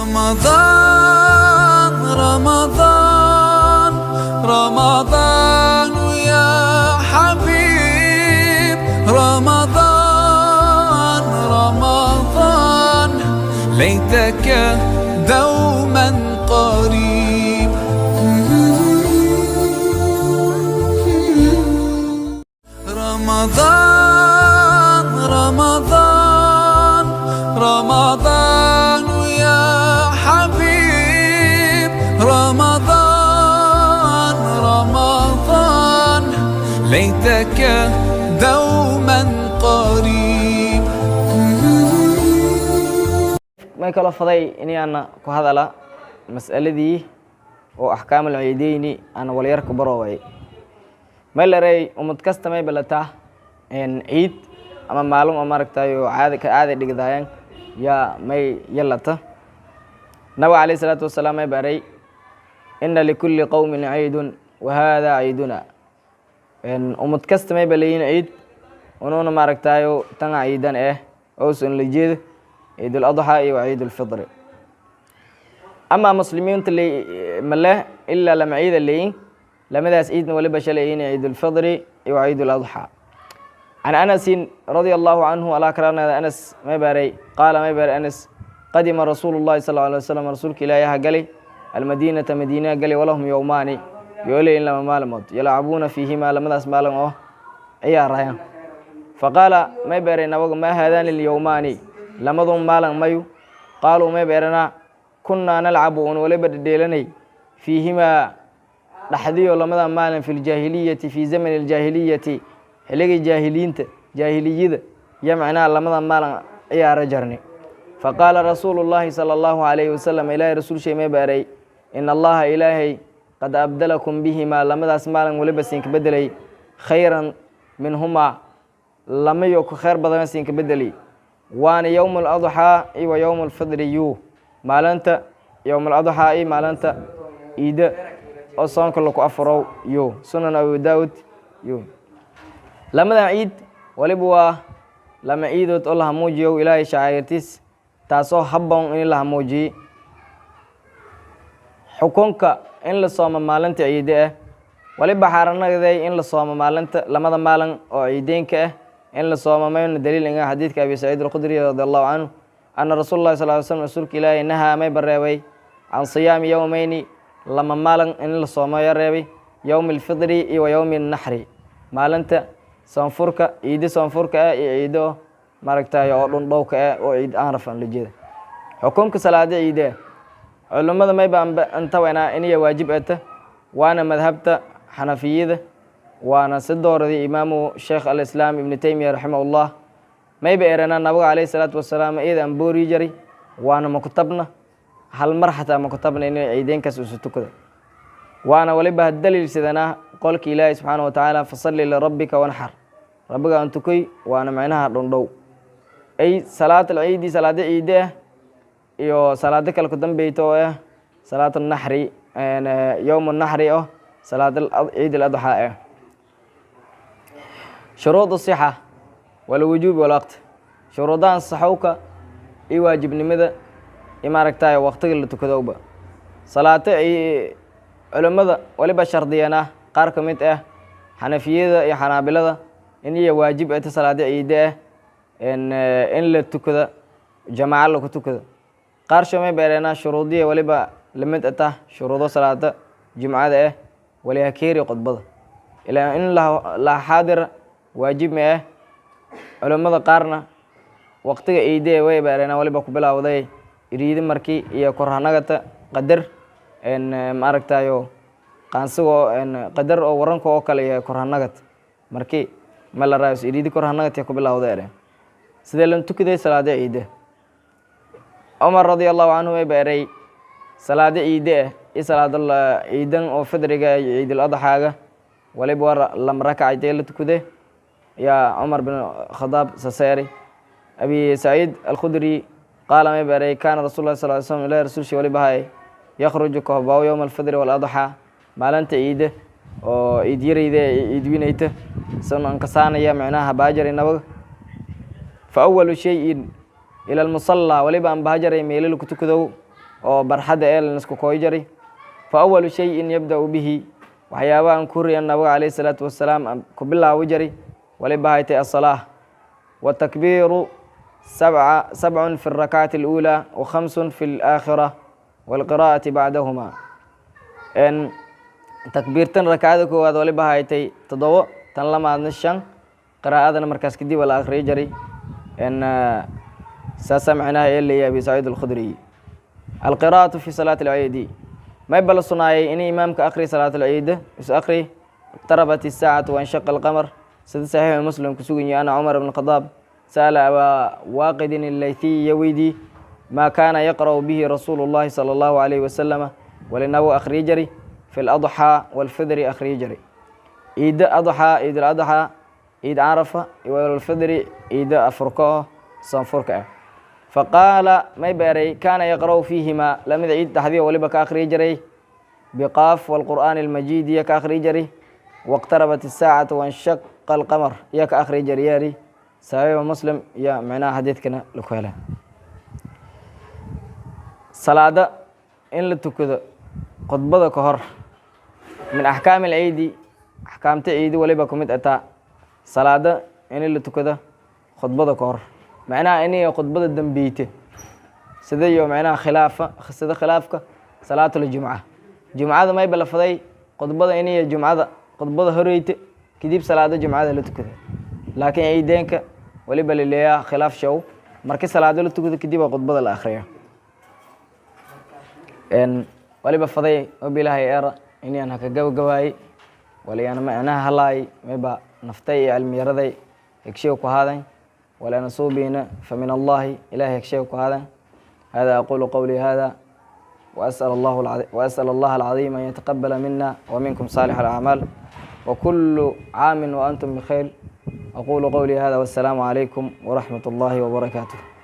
رمضان رمضان رمضان يا حبيب، رمضان رمضان ليتك دوما قريب. رمضان رمضان رمضان يا حبيب، رمضان رمضان ليتك دوما قريب. May kaloo faday inaana ku hadala mas'aladii oo axkaam alciideyni aan walyarka barooway. May larey umad kasta may balataa ciid ama maalin oo maaragtayo caadi ka caadi dhigdaayaan yaa may yalata. Nabiga calayhi salaatu wasalaam may baray: "Ina likulli qowmin ciidun wa hada ciiduna." Umad kasta may balayin ciid, unuuna maaragtayo tanga ciidan ousan la jeedo ciid uladxaa iyo ciid ulfidri. Ama muslimiinta male ilaa lama ciida leeyin, lamadaas ciidna waliba shalayin ciid ulfidri iyo ciid uladxaa. Can Anasin radia allahu canhu, alaa karanada Anas may baray, qaala, may baray Anas: qadima rasuulu llahi sal alay wasalam, rasuulka ilaahi ha galay, almadiinata, madiina galay, walahum yowmaani, yoolayin lama maalmood, yalcabuuna fiihimaa, lamadaas maalin oo ciyaarayaan. Faqaala, may beeray nabagu: "Maa haadaani alyowmaani?" Lamadun maalin mayu? Qaaluu, may beeranaa: "Kunnaa nalcabu," un waliba dhedheelanay, fiihimaa, dhaxdiyo lamada maalin, fi ljaahiliyati, fii zamani aljaahiliyati, xilligii jaahiliinta, jaahiliyada iyo macnaha lamada maalin ciyaaro jarnay. Faqaala rasuulu llahi sala allahu calayhi wasalam, ilaahay rasuul shay may baaray: "In allaha, ilaahay, qad abdalakum bihimaa," lamadaas maalin waliba siinka bedelay, "khayran minhumaa," lamayo ku khayr badana siinka bedeli, waana yowm aladxaa iyo wa yowm alfidri, yu maalinta yowm aladxaa iyo maalinta iida oo soonka laku afurow yo. Sunan Abu Daawud. Yo lamadan ciid waliba waa lama ciidood oo la hamuujiyo ilaahay shacairtiis, taasoo habboon in la hamuujiyey. Xukunka in la soomo maalinta ciide ah: waliba xaaranagday in la soomo maalinta lamada maalin oo ciideynka ah. In la soomo mayna daliil inga xadiidka Abi Saciid Alkhudri radi allahu canhu, ana rasuul llahi sal ly slam, rasuulka ilaahay, nahaa, may bareebay, can siyaami yowmeyni, lama maalin in la soomo ya reebay, yowmi alfidri iyo wa yowmi annaxri, maalinta soonfurka, ciide soonfurka ah iyo ciido maaragtay oo dhundhowka ah oo ciid aan la jeeda. Xukunka salaada ciide: culimmada mayba intawenaa inaya waajib ata, waana madhabta Xanafiyada, waana si dooraday imaamu Sheekh Alislaam Ibnu Teymiya raximahullah. Mayba eranaa nabiga calayhi salaatu wasalaam iyada aan boori jaray, waana makutabna hal mar xataa makutabna inay ciideenkaas usu tukada. Waana waliba daliilsadanaa qolka Ilaahi subxaana wa tacaala: "Fasalli lirabbika wanxar," rabbiga aan tukoy, waana macnaha dhundhow. Ay salaat alciidi, salaado ciide ah iyo salaado kale ku dambeyta oo ah salaat naxri, yowm naxri oo salaad ciid aladxaa ah. Shuruud sixa walwujuub walwaqt: shuruudahan saxowka iyo waajibnimada iyo maaragtay waqtiga la tukadowba. Salaato ay culimmada waliba shardiyanaa, qaar ka mid ah Xanafiyada iyo Xanaabilada, in iyo waajib ata salaado ciide ah in la tukada jamaaco laku tukado. Qaar shomay beereenaa shuruudiya waliba lamid ata shuruudo salaada jumcada ah, walihakeeri khudbada ilaa in la xaadira waajib ma ah. Culimmada qaarna waqtiga ciide way beereenaa waliba ku bilowday iriidi markii iyo korhanagata qadar maaragtayo qaansigoo qadar oo waranka oo kale iyo korhanagat markii ma la raayos iriidi korhanagat ku bilowday ereen. Sidee lan tukaday salaada ciide? Cumar radia allahu canhu way beeray: salaado ciide ah iyo salaado ciidan oo fidriga iyo ciidul adxaaga waliba waa lama rakacaytee la tukude, yaa Cumar bin Khadaab saseeri. Abi Saciid Alkhudri qaala, may beeray: kaana rasul lah sal ly slam, ilahi rasuulshi waliba hay, yakhruju, kahobaaw, yowma alfidri waladxaa, maalinta ciide oo ciid yarayda ciid winayta san ankasaanaya micnaha baajari nabaga. Fa awalu shayin ila almusallaa, waliba aan bahajaray meelala ku tukadow. Oo barxadda ee lanisku kooy jari. Fa awalu shayin yabda'u bihi, waxyaabahan ku riyan nabiga calayhi salaatu wasalaam ku bilaawi jari waliba haytay asalaah watakbiiru sabca, sabcun fi alrakacati aluulaa wa khamsun fi alaakhira waalqiraa'ati bacdahuma. Takbiirtan rakacada koowaad waliba haytay 7, tan lamaadna 5, qiraa'adana markaas kadib la akhriyo jari. Saasaa macnaha ee leeyahay Abi Saciid Alkhudriy. Alqiraa'atu fi salaati alciidi, may bala sunaayay inay imaamka akhri salaat alciid is akhri iqtarabat isaacatu wanshaqa alqamar, sida Saxiixu Muslim ku sugan yahay. Ana Cumar ibn Khadaab sa'ala Abaa Waaqidin Allaythiy, ya weydii maa kaana yaqra'u bihi rasuulu llahi sala allahu alayhi wasalama, walinabu akhriyi jari fi ladxaa walfidri, akhriyi jari ciida adxaa, ciid aladxaa, ciid carafa, walfidri, ciida afurka oo soonfurka ah. Faqaala, may beeray, kaana yaqra'u fiihima, lamida ciid dhaxdiya waliba ka akhriyi jiray biqaaf walqur'aani almajiid iya ka akhriyi jiray, waqtarabat isaacatu wanshaqa alqamar iya ka akhriyi jiray yeeri Saxiixu Muslim iyo micnaha xadiidkana laku hela. Salaada in la tukado khudbada ka hor, min axkaami alciidi, axkaamta ciidi waliba kumid ataa salaada in la tukado khudbada ka hor, macnaha inay khudbada dambeyte, sida iyo macnaha khilaafa, sida khilaafka salaatuljumca. Jumcada mayba la faday khudbada inay jumcada khudbada horeyte, kadib salaada jumcada la tukado, laakiin ciideenka waliba laleeyaa khilaaf show, markii salaado la tukado kadib oo khudbada la akhriyo. Waliba faday obilaahay era inaan haka gabagabaayey waliyaan macnaha halaay mayba naftay iyo cilmiyaraday hegshiga ku haadan walana suubiina fa min Allahi, Ilahay hegshiga ku haadan. Hada aqulu qawli hada وأسأل الله العظيم أن يتقبل منا ومنكم صالح الأعمال، وكل عام وأنتم بخير. أقول قولي هذا والسلام عليكم ورحمة الله وبركاته.